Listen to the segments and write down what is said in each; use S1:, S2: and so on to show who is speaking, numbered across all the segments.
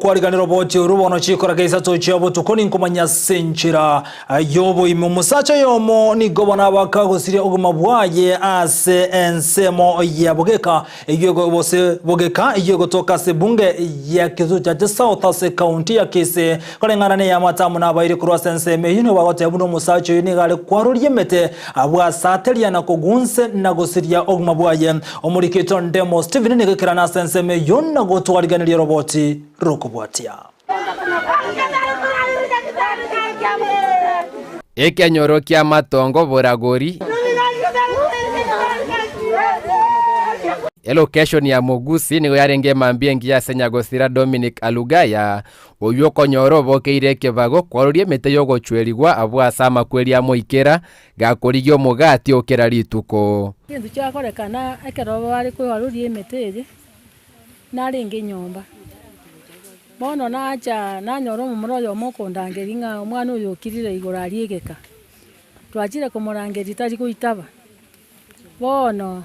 S1: Gokwariganera obochie orwo bono chikoraga isato chia botuko ninkomanya ase enchera y'oboime. Omosacha oyomo nigo bono abakagosiria obogima bwaye ase ensemo ya bogeka eyio gose bogeka eyio egotoka ase ebunge ya Kisumu Chache South ase ekaunti ya Kisii. Koreng'ana neyamate amo nabairi korwa ase ensemo eyio nigo bagoteba buna omosacha oyio nigo are kwaroria emete abwo ase ateria na kogunse na gosiria obogima bwaye. Omoriki Tondemo Stephen nigo ekerana ase ensemo eyio na gotwariganeria oroboti rokobwatia.
S2: Ekenyoro ki'amatongo boragori. Elocation ya Mogusi nigo yarenge emambia engiya ase nyagosira Dominic Alugaya, oyio okonyora obokeire ekebago kwaroria emete y'ogochwerigwa abwo ase amakweri amoikera, Gakorigia omogati o kera rituko.
S3: Egento kiakorekana ekero bare koaroria emete eye, narenge nyomba, bono nacha nanyora omomura oyomo okondangeria ng'a omwana oyo okirire igoro aria egeka. Twachire komorangeria tari goitaba, bono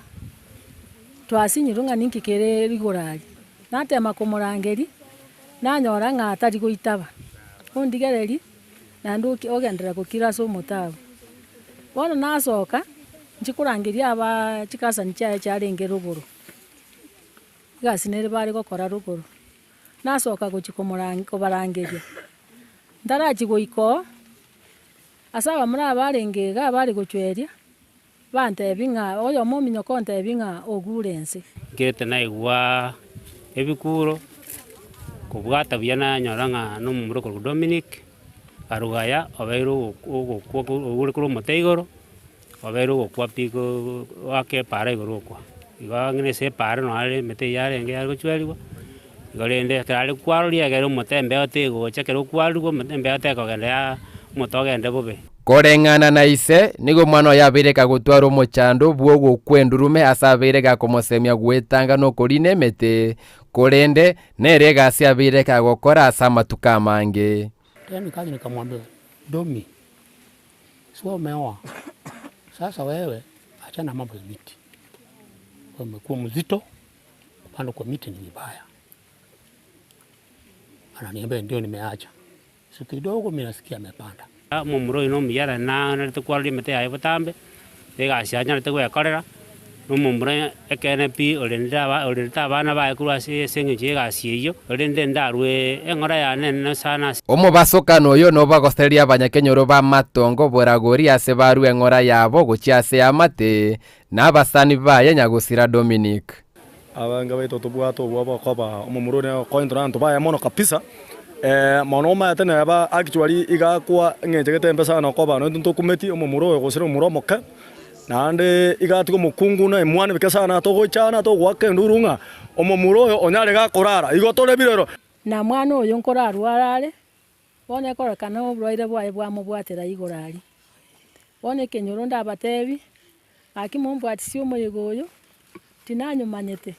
S3: twasinyirwe ng'a ninki kere rigoro aria. Natema komorangeria, nanyora ng'a tari goitaba, ondigereria. Naende ogenderere gokira ase omote agwo. Bono nasoka, inche korangeria abaa chikasani chiaye chiarenge rogoro, egasi nere bare gokora rogoro, nasoka gochia komoran kobarangeria, ntarachia goika oo, ase abamura aba barenge igaa bare gochweria, bantebia ng'a oyomo ominyoka ontebia ng'a ogure ense.
S4: Nkerete naigwa ebikuro, kobwata buya nanyora ng'a na omomura okorokwa Dominic, Arugaya obeire ogokwa ogure korwa omote igoro, obeire ogokwa pi koo goaka epaara igoro okwa. Igo ang'e ase epaara noo are emete eywo yarenge yare gochwerigwa, igo rende ekero are kwaroria egere omote embeo tegocha ekero okwarurwa omote embeo tekogenda yaa omote ogende bobe.
S2: Koreng'ana na ise, nigo omwana oye abeire kagotwara omochando bw'ogokwa endurume ase abeire gakomosemia gwetanga nokorina emete, korende nere egasi abeire kagokora ase amatuko amange.
S5: Then nikaja nikamwambia Domi, si wewe umeoa sasa wewe achana na mambo ya miti, wewe umekuwa mzito, kupanda kwa miti ni vibaya. Ananiambia ndio nimeacha. Siku kidogo mi nasikia amepanda.
S4: Omomura oyo nomuya na nanarete kwaroria emete yaye botambe, na egasi anyarete gwekorera, na omomura ekeene pi orendire aba orendete abana baye korwa ase ase eng'encho y'egasi eyio, orende ndarwe eng'ora yane enene sana ase.
S2: Omobasokano oyo nobagosereria abanyakenyoro b'amatongo boragori ase barue eng'ora yabo gochia ase eamate, na abasani baye nyagosira Dominic.
S6: Abange baito tobwate obwoba okoba omomura one okointwa nabanto baye mono kabisa, mono omanyete neba actually iga akwa eng'encho gete embe sana okoba nonya intwe ntokumeti omomura oyo gose nomomura omoke, naende iga atiga omokungu na emwana ebike sana togoichana togoaka enduru ng'a omomura oyo onyare gakorara igo tore birero.
S3: Na mwana oyo nkorarware are, bono ekororekana oborwaire bwaye bwamobwatera igoro aria. Bono ekenyoro ndabatebi, Gaki mombwatisie omoyega oyo, tinanyomanyete.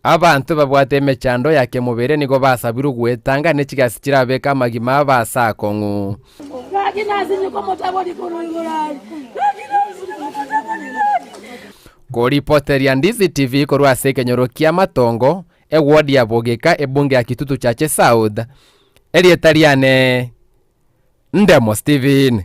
S2: Abanto babwate emechando ya kemobere nigo basabirwe gwetanga ne chigasi chirabeke amagima abo ase akong'u. Koripoteria Ndizi TV korwa ase ekenyoro kia Matongo, eward ya Bogeka, ebunge ya Kitutu Chache South, erieta riane Ndemo Stephen.